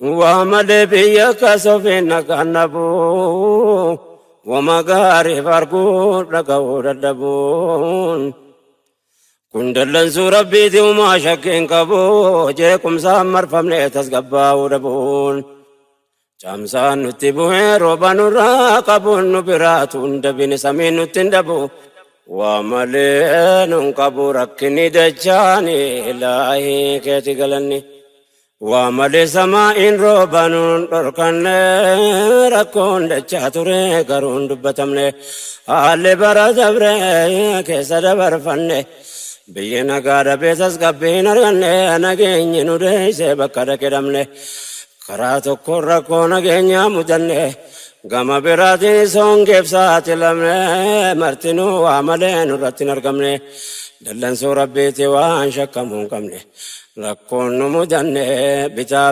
Waa malee biyya kasofiin nagaan dhabuu, wama gaariif arguu dhaga'uu dadhabuun. Kun dallansuu Rabbiiti umaa shakkiin qabu, jeequmsaan marfamne tasgabbaa'uu dhabuun. Caamsaan nutti bu'ee rooba nurraa qabuun nu biraatu hin dabine samiin nutti hin dhabu. Waa malee nun qabu rakkinni dachaani ilaahii keeti galanni. Waa malee samaa'iin rooba nun dhorkanne rakkoon dachaa ture garuu hin dubbatamne. Haalli bara dabre keessa dabarfanne biyyi nagaa dhabee tasgabbii hin arganne nageenyi nu deeyse bakka dhaqe dhabne. Karaa tokkoon rakkoo nageenyaa mudanne gama biraatiin hongeef saaxilamne martinuu waa malee nurratti hin argamne dallansuu Rabbiiti waan shakkamuu hin qabne rakkoon nu mudanne bitaa.